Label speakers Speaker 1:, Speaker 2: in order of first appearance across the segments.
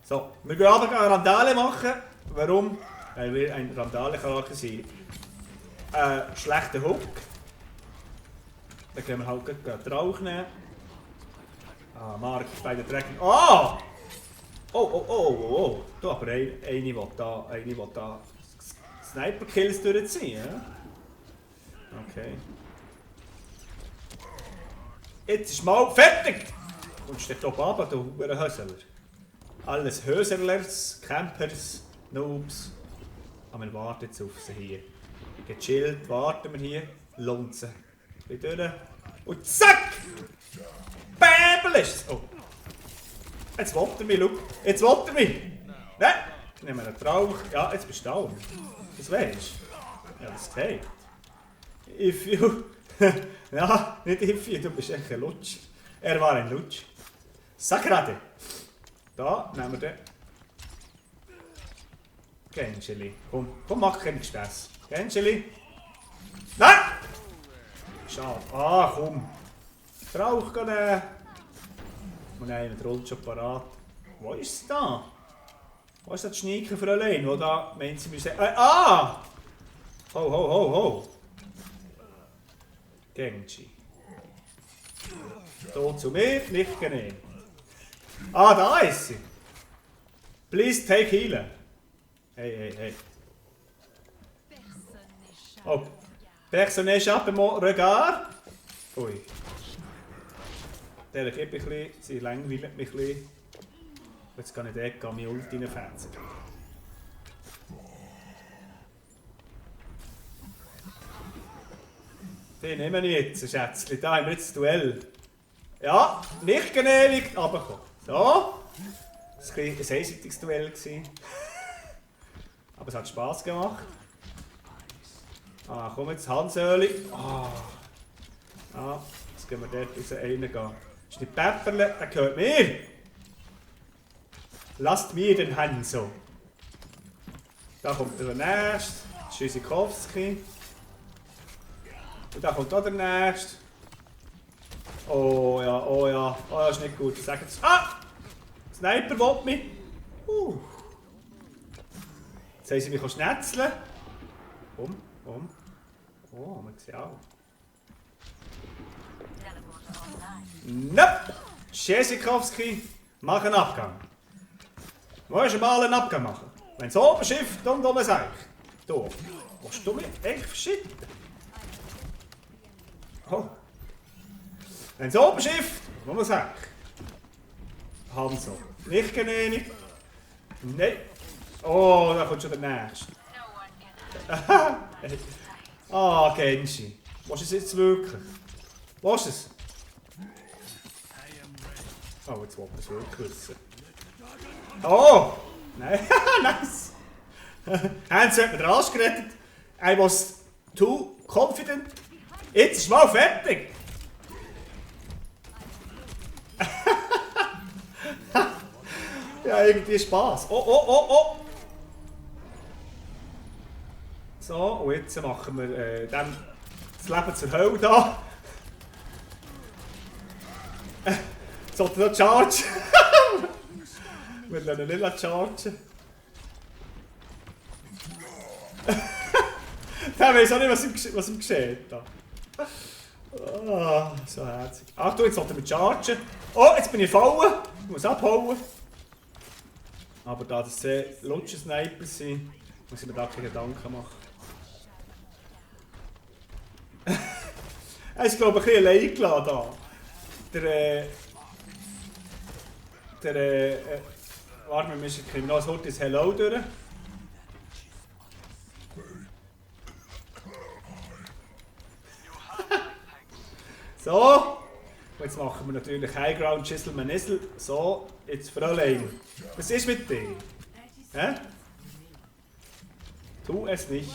Speaker 1: So, wir gehen aber eine Randale machen. Warum? Weil wir ein Randale-Charakter sind. Schlechter Hook. Dann können wir halt gleich Trauch nehmen. Ah, Mark bei der Tracking. Ah! Oh. Du, aber eine will da Sniper-Kills durchziehen. Ja? Okay. Jetzt ist mal fertig! Kommst du dort oben runter, du Höserler? Alles Höserlers, Campers, Noobs. Aber wir warten jetzt auf sie hier. Gechillt, warten wir hier. Lohnt sie. Wieder durch. Und zack! Bäbel ist es! Oh. Jetzt will er mich, schau. Jetzt will er mich! Nein! Nehmen wir einen Trauch. Ja, jetzt bist du down. Das weisst du. Ja, das geht. If you... ja, nicht if you, du bist echt ein Lutsch. Er war ein Lutsch. Sagrade! Da nehmen wir den. Gänscheli. Komm, mach keinen Stress. Gänscheli. Nein! Schade. Ah, komm. Trauch nehmen. Und nein, der rollt schon parat. Wo ist es da? Wo ist das Schneekenfräulein, wo da meint sie müssen... ah! Ho. Genji. So zu mir, nicht genehm. Ah, da ist sie. Please take healer. Hey. Oh. Personne n'échappe mon regard. Ui. Der gebe ich ein bisschen, sie langweilt mich ein bisschen. Jetzt kann ich dort meine Ult reinfetzen. Den nehmen wir jetzt, Schätzchen. Da haben wir jetzt das Duell. Ja, nicht genehmigt, aber komm. So. Das war ein einseitiges Duell. Aber es hat Spass gemacht. Ah, komm jetzt, Hansöli. Ah. Ja, jetzt gehen wir dort raus reingehen. Das ist nicht Pepperle, der gehört mir. Lasst mir den Hanso. Da kommt der nächste. Tschüssikowski. Und da kommt auch der nächste. Oh ja, das ist nicht gut. Sag jetzt. Ah! Sniper will mich. Jetzt haben sie mich schnetzeln. Komm. Oh, man sieht auch. Nope! Tschüssikowski, mach einen Abgang. Musst du mal einen Abgang machen. Wenn es oben schifft, dann um es eigentlich. Du, willst du mich echt verschicken? Oh. Wenn es oben schifft, muss man sagen. Hanso. Nicht genehmigt. Nein. Oh, da kommt schon der nächste. Ah, Genji. Was ist es jetzt wirklich? Was ist es? Oh, jetzt wollte man es wirklich wissen. Oh! Nein, nice! Hans hat mir den Arsch gerettet. I was too confident. Jetzt ist mal fertig! Ja, irgendwie Spaß. Oh! So, und jetzt machen wir dann das Leben zur Hölle da. Sollte noch chargen? Wir lassen ihn nicht chargen. Der weiss auch nicht, was ihm geschieht. Oh, so herzig. Achtung, jetzt sollten wir chargen. Oh, jetzt bin ich fallen. Ich muss abhauen. Aber da das sehr lutsche Sniper sind, muss ich mir da keine Gedanken machen. Er ist, glaube ich, ein bisschen allein gelassen da. Warte, wir müssen noch ein kurzes Hello durch. So. Und jetzt machen wir natürlich Highground, Schissel, Manissel. So, jetzt Fräulein. Was ist mit dir? Hä? Tu es nicht.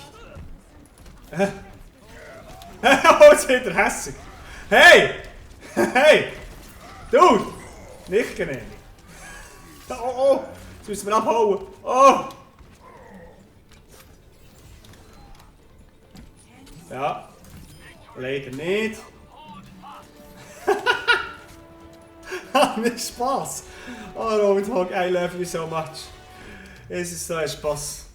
Speaker 1: Oh, jetzt wird er hässig. Hey! Hey! Dude! Nicht genehmigt. Oh! Jetzt müssen wir abhauen. Oh! Ja. Leider nicht. Hat mir Spaß. Oh, Roadhog, I love you so much. Es ist so ein Spaß.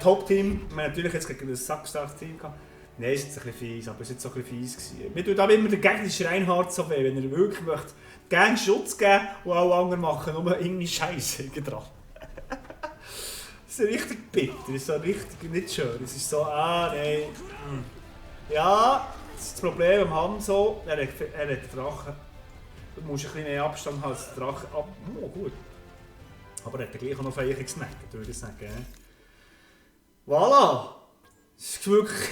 Speaker 1: Top-Team. Wir haben natürlich jetzt gegen ein sackstarkes Team gehabt. Nein, es ist jetzt ein bisschen fies, aber es war jetzt so ein bisschen fies gewesen. Mir tut aber immer der gegnerische Reinhardt so weh, wenn er wirklich möchte. Gerne Schutz geben und alle anderen machen nur irgendwie Scheiße dran. Das ist richtig bitter, das ist so richtig nicht schön. Es ist so, nein. Ja, das ist das Problem am Hanzo, er hat Drachen. Du musst ein bisschen mehr Abstand haben als der Drache. Oh, gut. Aber er hat gleich auch noch Feichen gesnackt, würde ich sagen. Voilà! Das ist wirklich...